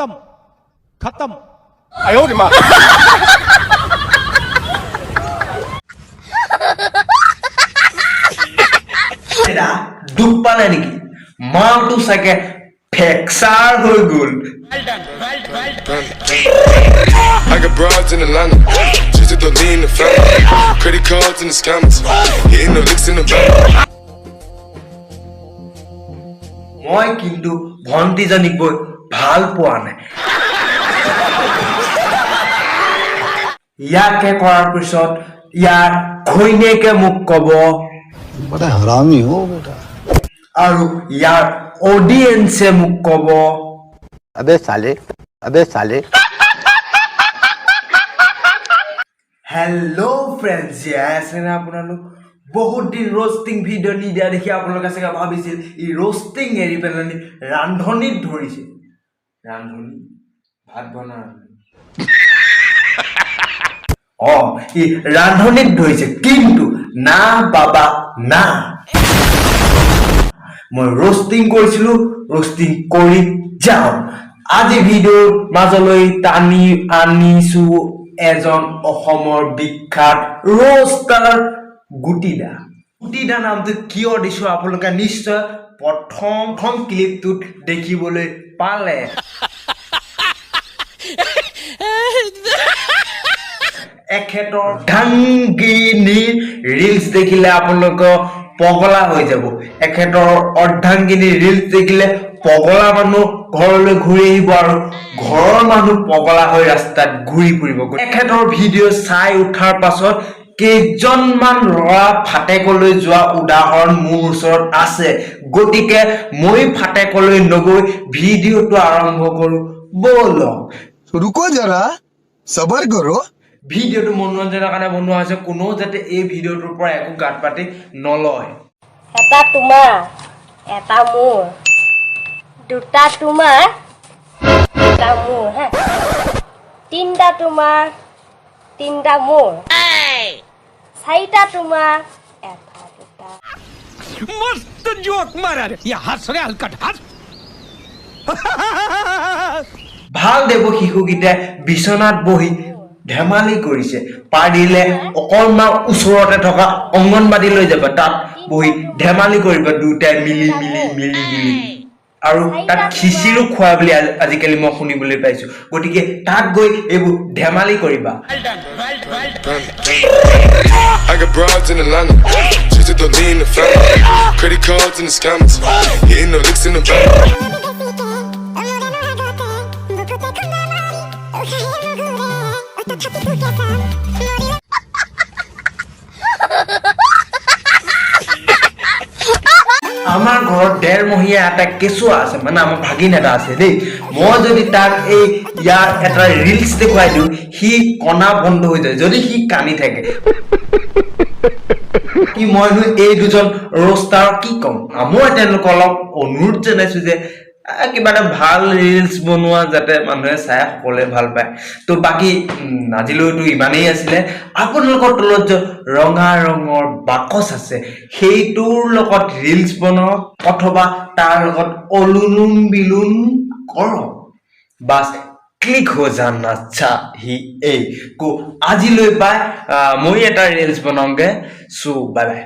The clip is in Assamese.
खत्म, खत्म। এৰা, দুখ পালে নেকি? মালটো চাগে ফ্ৰেকচাৰ হৈ গ'ল। I got broads in Atlanta, twistin' dope, lean, and the Fanta. Credit cards and the scammers, hitting the licks in the bank. মই কিন্তু ভণ্টিজনীক গৈ ভাল পোৱা নাই। ইয়াকে কৰাৰ পিছত ইয়াৰ ঘৈণীয়েকে মোক ক'ব, बड़ा हरामी हो बेटा। আৰু ইয়াৰ অডিয়েঞ্চে মোক ক'ব, अबे साले, अबे साले। হেল্ল' ফ্ৰেণ্ডছ, জীয়াই আছেনে আপোনালোক? বহুত দিন ৰ'ষ্টিং ভিডিঅ' নিদিয়া দেখি আপোনালোকে চাগে ভাবিছিল ই ৰ'ষ্টিং এৰি পেলানি ৰান্ধনীত ধৰিছে। ৰান্ধনী, ভাত বনোৱা ৰান্ধনী। ই ৰান্ধনীত ধৰিছে, কিন্তু না বাবা না, মই ৰ'ষ্টিং কৰিছিলো, ৰ'ষ্টিং কৰি যাওঁ। আজি ভিডিঅ'ৰ মাজলৈ টানি আনিছো এজন অসমৰ বিখ্যাত ৰ'ষ্টাৰ গুটিদা। গুটিদা নামটো কিয় দিছো আপোনালোকে নিশ্চয় প্ৰথমখন ক্লিপটোত দেখিবলৈ পালে। এখেতৰ অৰ্ধাংগিনীৰ ৰিলচ দেখিলে আপোনালোকৰ পগলা হৈ যাব। এখেতৰ অৰ্ধাংগিনীৰ ৰিলচ দেখিলে পগলা মানুহ ঘৰলৈ ঘূৰি আহিব আৰু ঘৰৰ মানুহ পগলা হৈ ৰাস্তাত ঘূৰি ফুৰিব। এখেতৰ ভিডিঅ' চাই উঠাৰ পাছত কেইজনমান ল'ৰা ফাটেকলৈ যোৱা উদাহৰণ মোৰ ওচৰত আছে। গতিকে মই ফাটেকলৈ নগৈ ভিডিঅ'টো আৰম্ভ কৰোঁ ব'লক। रुको जरा, सबर करो। ভিডিঅ'টো মনোৰঞ্জনৰ কাৰণে বনোৱা হৈছে, কোনেও যাতে এই ভিডিঅ'টোৰ পৰা একো গাঁত পাতি নলয়। এটা তোমাৰ, এটা মোৰ, দুটা তোমাৰ, দুটা মোৰ, হে, তিনটা তোমাৰ, তিনটা মোৰ, চাৰিটা তোমাৰ, এটা দুটা। मस्त जोक मारा रे, या हंस रे हलकट हंस। ভাল দেৱ শিশুকেইটাই বিচনাত বহি ধেমালি কৰিছে। পাৰিলে অকণমান ওচৰতে থকা অংগনবাদীলৈ যাবা, তাত বহি ধেমালি কৰিবা দুয়োটাই মিলি মিলি মিলি মিলি। আৰু তাত খিচিৰিও খোৱা বুলি আজিকালি মই শুনিবলৈ পাইছো। গতিকে তাত গৈ এইবোৰ ধেমালি কৰিবা। I got broads in Atlanta, twistin' dope, lean, and the Fanta. Credit cards and the scammers, hitting the licks in the bank. আমাৰ ঘৰত ডেৰমহীয়া এটা কেঁচুৱা আছে, মানে আমাৰ ভাগিন এটা আছে দেই। মই যদি তাক এই ইয়াৰ এটা ৰিলচ দেখুৱাই দিওঁ, সি কণা বন্ধ হৈ যায় যদি সি কান্দি থাকে। কি মইনো এই দুজন ৰ'ষ্টাৰক কি ক'ম? মই তেওঁলোকক অলপ অনুৰোধ জনাইছো যে কিবা এটা ভাল ৰিলচ বনোৱা, যাতে মানুহে চাই সকলোৱে ভাল পায়। তো বাকী আজিলৈতো ইমানেই আছিলে। আপোনালোকৰ তলত যে ৰঙা ৰঙৰ বাকচ আছে, সেইটোৰ লগত ৰিলচ বনাওক অথবা তাৰ লগত অলুলুম বিলুম কৰক, বাছ ক্লিক हो जाना चाहिए। কো আজিলৈ বাই, মই এটা ৰিলচ বনাওঁগে। চ' বাই বাই।